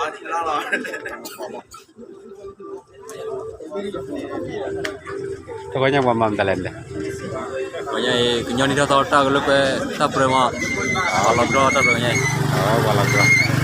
တဂီၤညါပှၤမၤမတၤလဲၣ်န့ၣ်, တဂီၤညါအံၤ ကညီနံၣ်ထီၣ်သီတၢ်ကလုၢ်ကွဲ တၢ်ပြၢမီၤ, ပှၤလီၤကရီတၢ်ပြၢညါအံၤ, ပှၤလီၤကရ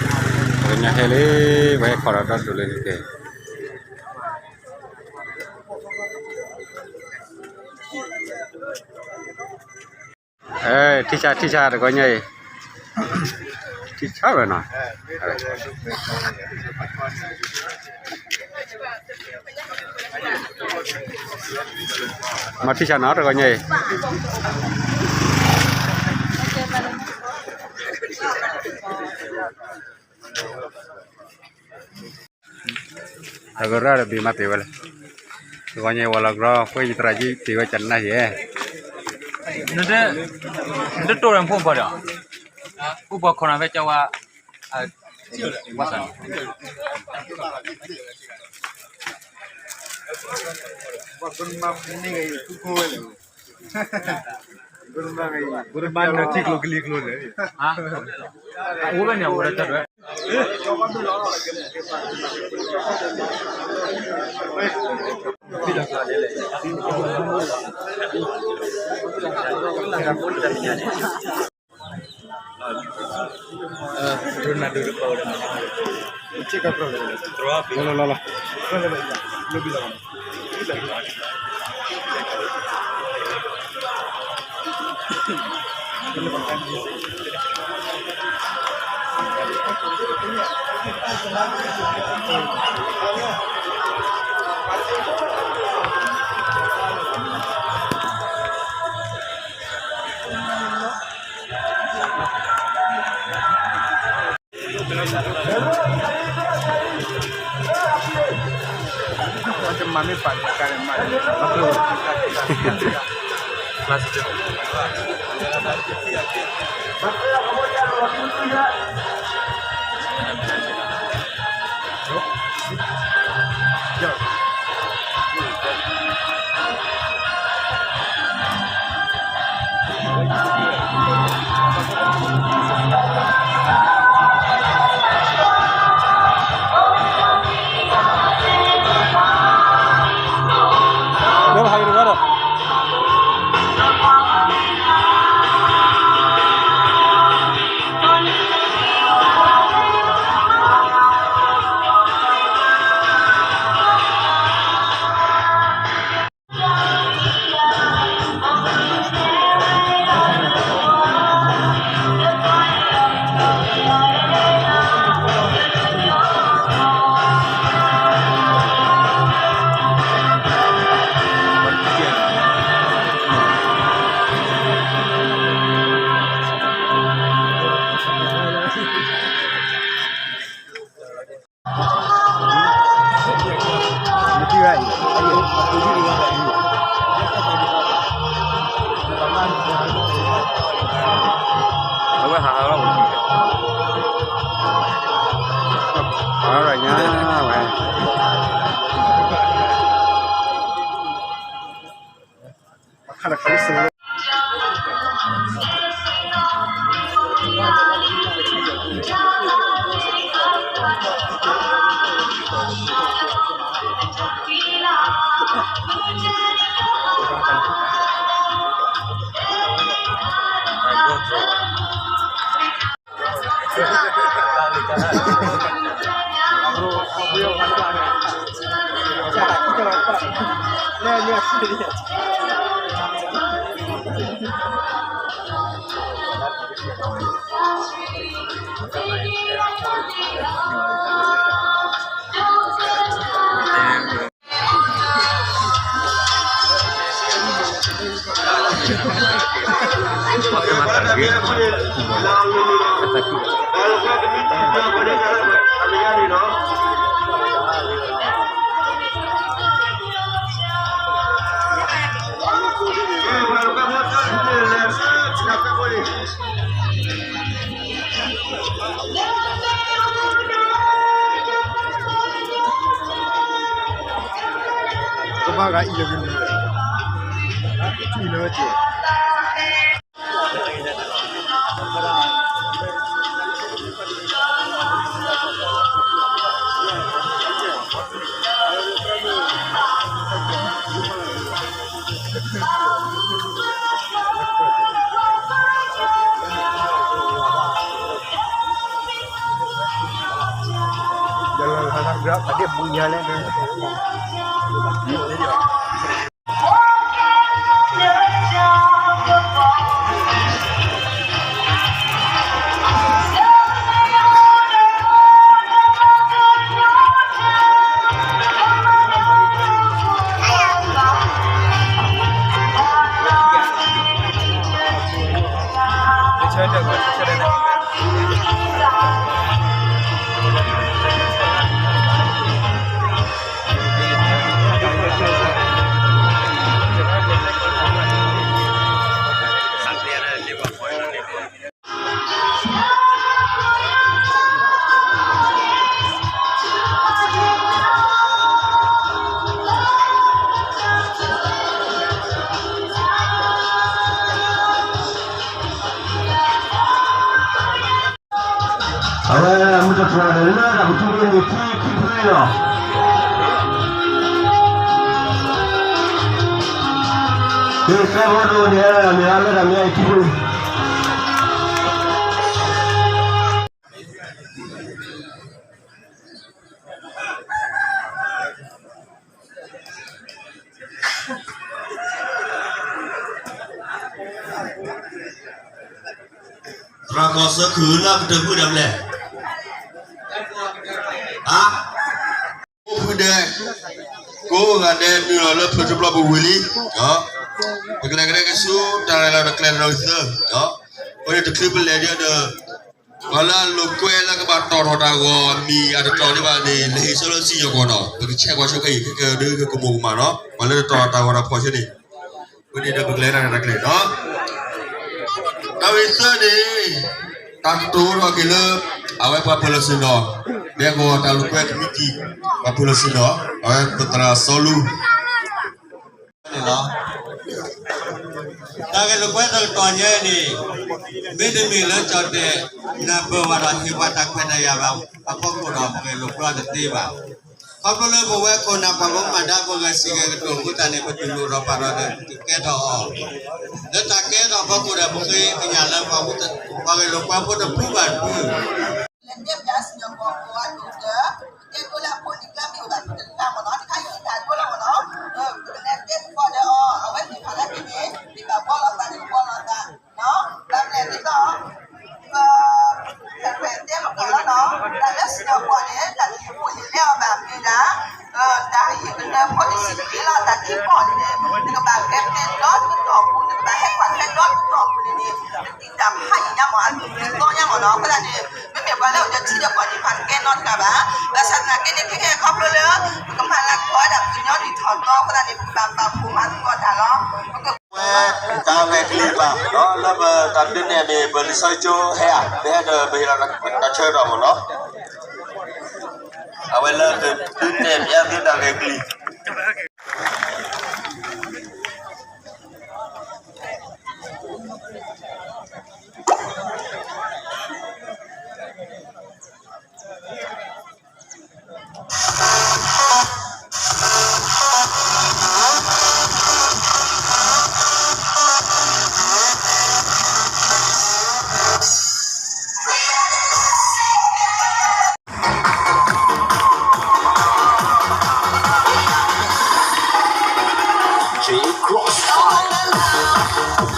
ီ, တဂီၤညါဟဲလံ, ပှၤဟဲခီဒီးတၢ်ဒိးလၢကဲ ထံၣ်ဆါ ထံၣ်ဆါ တဂီၤညါအံၤ, ထံၣ်ဆါဝဲနီၤ, မၤထံၣ်ဆါနီၤ တဂီၤညါအံၤ. အကရၢၢ်တဘ့ၣ်မၤတ့ၢ်ဝဲလဲၣ်, တဂီၤညါအံၤဝဲလီၤကရီ ဃ့ယသရၣ်ကံတ့ၢ်ဝဲကနၣ်ယဲ, နတတိၢ်ရၢ်ဖိပီၤဒီး, ဖိပီၤခိၣ်နၢ်ဖဲကဝါ, ဝါစၢ်န့ၣ် ပမၤနၢၤထံကျိကလံၤကျိန့ၣ်, အိၣ်ဝဲန့ၣ် အိၣ်ဝဲတၢ်ဒွဲၣ်. အဝဲဟးဟးလီၤ, ဟးလီၤညါဝဲ. အဝဲမုၢ်တတြီၤန့ၣ် လၢတၢ်ကထူၣ်ဖျဲးန့ၣ် ခံ ခံဖုလီၤ. ကဲ သၢဖီဒိၣ်န့ၣ် အဲၣ်ဒိးမ့ၢ်အါလၢတၢ်မ့ၢ်အံၤခံဖု သရၣ်ကီၢ်စၢဖုလၢကတၢၢ်ဖုဒၣ်လဲၣ်, ဟါ, အိၣ်ဖုဒဲး, ကိးဂၤဒဲးနုာ်လီၤလၢဖုတဘျီပူၤဝံၤလံ, ပကလဲၤကဒါက့ၤဆူတၢ်ရဲၣ်လီၤတၢ်ကျဲၤတၢ်သၢ, အဃိန့ၣ်တချုးပလဲၤဒ်ဒီး ပှၤလၢအလိာ်ကွဲလၢကဘၣ်တီၣ်ထီၣ်တၢ်ဂီၤအမံၤအတတီၤဒံးဘၣ်န့ၣ် လဲၤဟ့ၣ်ဆၢလၢစံၣ်ညီၣ်ကွီၢ်နီၤ, ပကဆဲးကွၢ်ဆိခဲအံၤ ခဲကဲဒုးကမိၢ်ကမၣ်နီၤ, ပှၤလၢတတီၣ်တၢ်ဂီၤတၢ်ဖီၣ်ဆၢန့ၣ်, အဃိန့ၣ်ဒီးပကလဲၤတၢ်ရဲၣ်တၢ်ကျဲၤနီၤ, တၢ်ဝံၤသၢန့ၣ်, တၢ်ကတိၤထီၣ်က့ၤလၢ အဝဲပှၤပၢၤလီၢ်ဆ့ၣ်နီၤ, ဒဲကဝီၤတၢ်လိာ်ကွဲကမံးတံာ်, ပှၤပၢၤလီၢ်ဆ့ၣ်နီၤ, အဝဲပသရၣ်စီလူ န့ၣ်လီၤ. တၢ်ဂဲၤလိာ်ကွဲတကတီၢ်ညါအံၤန့ၣ်, မ့တမ့ၢ်လၢကၠီၣ်တဲၣ်နၢ်ပၢၢ်ဝဲဒီးဟ့ၣ်ပှၤတၢ်ခွဲးတၢ်ယာ်ဘၣ်အဖီခိၣ်ဒီး ပဂဲၤလိာ်ကွဲတသ့ဘၣ်. ခီဖျိလၢပဝဲခိၣ်နၢ်ပှၤဘၣ်မူဘၣ်ဒါ ပဂဲၤစံၣ်ဂဲၤကတိၤအဃိသတးန့ၣ် ပတူၢ်လိာ်ထီၣ်ပာ်ထီၣ်ဒီး ပကကဲထီၣ်အီၤ, လၢတၢ်ကဲထီၣ်အဖီခိၣ်ဒီး ပဃ့ကညးလၢပှၤဂဲၤလိာ်ကွဲဖိတဖုဘၣ်တဖု လၢတဲပၠးစံၣ်ညီၣ်ကွီၢ်ကိးဂၤဒဲး, တဲဒိလၢအဖိန့ၣ် ကျါမ့ၢ်အိၣ်ဘၣ်ဖုတလါမ့ၢ်နီၤ, တခါအံၤတၢ်ဒိလီၤမ့ၢ်နီၤ, ပကလဲၤတဲသကိးဒီးအီၤ, အဝဲသ့ၣ်တဖၣ်လၢအမ့ၢ်န့ၣ် ဒ်ဘၣ်ဘှီလိာ်သးန့ၣ် ကဘှီလိာ်သး, ဘၣ်မနုၤလဲၣ်ဒ်သိး ပ ဖဲတဲမ့ၢ်ကလီၤနီၤ, တၢ်လၢစံၣ်ညီၣ်ကွီၢ်န့ၣ် တၢ်တဟ့ၣ်ဖိဟ့ၣ်လံအီၤဘၣ်မ့ၢ်ဒၣ်, တၢ်ဟ့ၣ်ကလၢဖိတဆံးတက့ၢ်လီၤ, တၢ်ထံကီၢ်န့ၣ် နကဘၣ်ကဲဖဲဒီတကတီၢ်ပူၤ, နကဘၣ်ဟဲကွၢ်ဖဲဒီတကတီၢ်ပူၤန့ၣ်န့ၣ် နတံာ်တၢ်ဖးယံာ်ညါမ့ၢ် အဒိၣ်ကသီညါမ့ၢ်နီၤ, အဃိသတးန့ၣ် မ့မ့ၢ်ပှၤလၢအိၣ်ဒီးထံဒီးကီၢ်န့ၣ် ပှၤတကဲနီတဂၤဘၣ်, ဘၣ်ဆၣ်သနာ်က့န့ၣ် ခဲကဲခီဖျိလၢ ပကမၤလၢကပီၤဝဲဒၣ်ပကညီနံၣ်ထီၣ်သီအဃိသတးန့ၣ် ပကဘၣ်ပာ်ဖှိၣ်မၤသကိးတၢ်လီၤ. ဝဲတၢ်ဂဲၤကလံၤဘၣ်, လၢပတၢ်ဒုးနဲၣ်န့ၣ် ပလံာ်စီဆှံကၠိဟဲဧါ, ပဟဲဒီးပဟ့ၣ်လီၤတၢ်ဆၢကတီၢ်မ့ၢ်နီၤ, အဝဲလၢပဒုးနဲၣ်ပျဲသုတၢ်ဂဲၤကလံၤ အဝဲပစံးဘျုးက့ၤပလံာ်စီဆှံကၠိ, ပလံာ်စီ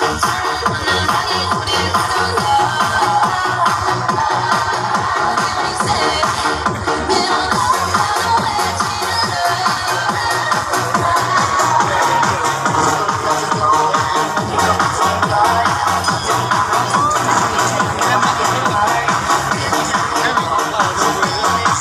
ဆှံကၠိဖိသ့ၣ်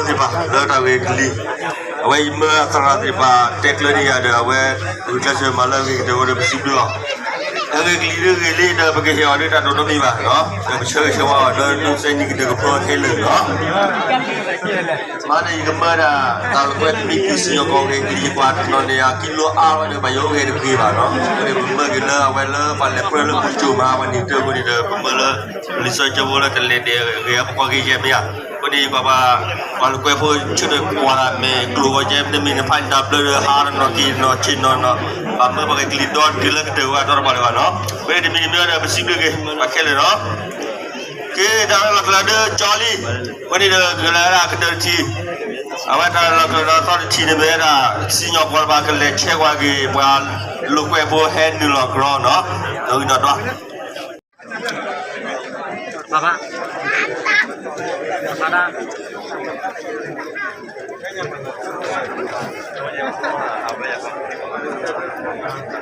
တဖၣ် လၢတၢ်ဂဲၤကလံၤ အဝဲယမၢအသရၣ်သ့ၣ်တဖၣ်တဲကျၢၤန့ၢ်ယၤဒီး အဝဲဂုာ်ကျဲးစၢးမၤလၢအဂ့ၤကတၢၢ်ဝဲဒီး ပစံးဘျုးအီၤ. ဟဲဂ့ၤကလံၤဒ်ဂ့ၤလံဒီး ပကဟ့ၣ်အီၤဒ်တၢ်ဒိးနီတမံၤဘၣ်. ပဆၢဂ့ၤဆၢဝါအီၤလၢ ဒိးစဲနံၤကတၢၢ်ကဖၢခဲလၢာ်နီၤ. မ့ၢ်န့ၣ် ယကမၢဒၣ် တၢ်လိာ်ကွဲတမံၤ တုၤစံၣ်ညီၣ်ကွီၢ်ဂ့ၤကလံၤ ယကွၢ်တနီၤန့ၣ် အကံလိအါဝဲဒီး ဘၣ်ယိၣ်ဂ့ၤတဂ့ၤဘၣ်နီၤ. အဃိန့ၣ် ပမၢက့ၤလၢအဝဲလၢပှၤလဲၤပြၢလၢပူၤကၠိၣ်မး အဝဲန့ၣ်တၢ်အဃိန့ၣ်ဒီး ပမၢလၢ လံာ်စီဆှံကၠိဖိလၢ တလဲၤဒဲးဂ့ၤ ပကွၢ်က့ၤယဲၢ်မ့ၢ်ဧါ. အဃိန့ၣ် ပှၤ ပှၤလိာ်ကွဲဖိ ဆၢထၢၣ်ကွၢ်တၢ်မဲာ်ကျိၤဝဲကဲ မ့တမ့ၢ်နဖးနတၢ်ဘျၢဒီး ဟးတနီၤက့ၤတနီၤဆ့ၣ်နီၤနီၤ ဘၣ်မၢပှၤက့ၤကလံၤဒီတက့ၤလၢကတၢၢ်ဝဲအတီတပှၤလၢၤဘၣ်နီၤ. အဃိန့ၣ် တမံၤတမံၤဒီး ပစံးဘျုးက့ၤ ပှၤခဲလၢာ်နီၤ. က့ၤ တၢ်လီၢ်ကျၢၤဒီးကၠီလံ. အဃိန့ၣ်ဒီး ကလဲၤဝဲဒၣ်ကတၢၢ်တထံၣ်, အဝဲတၢ်လီၢ်ကျၢၤဒီးသီတထံၣ်န့ၣ် မ့ၢ်ဝဲဒၣ် စံၣ်ညီၣ်ကွီၢ်တဘၣ် ကလဲၤဆဲးကွၢ်က့ၤ ပှၤလိာ်ကွဲဖိဟဲနုာ်လီၤကြီနီၤ. ဒီးဂံၢ်ဒီးဒွး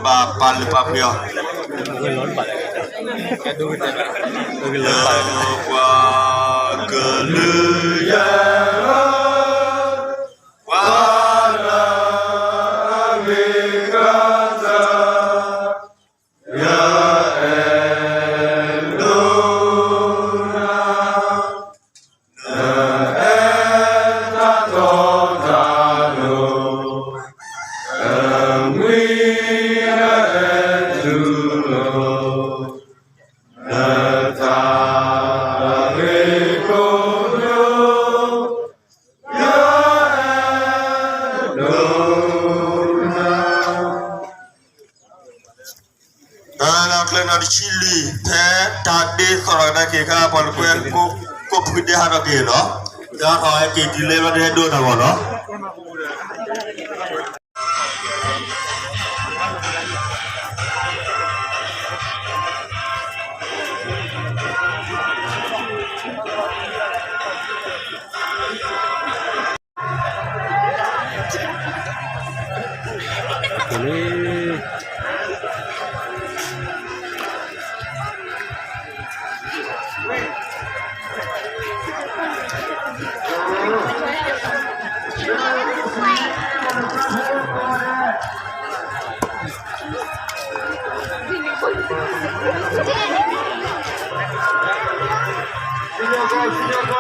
ပဘၣ်ပာ်လုၢ်ပာ်ပှ့ၤအီၤ လၢပှၤကလုာ်ယဲၢ်လီၤ, ပှၤလၢအဂ့ၤကတၢၢ် ယအဲၣ်ဒိးနၤ, နအဲၣ်တၢ်တီတၢ်လိၤ, နမှံနအဲၣ်တူၢ်လိာ်, နတၢ်ဂ့ၤကိးဒိၣ်, ယအဲၣ်ဒိးနၤ. တၢ်လီၢ်ကျၢၤနီၣ်တဆံလွံၢ် ဖဲတၢ်ဒ့သီၣ်ထီၣ်ကဒါက့ၤအခါ ပှၤလိာ်ကွဲ ကိးဖုဒ့ဟးထီၣ်က့ၤနီၤ, ဒ့ဟးထီၣ်ဟဲက့ၤတုၤလၢဘျီဒ့ဟဲဒိတၢ်ဂီၤနီၤ.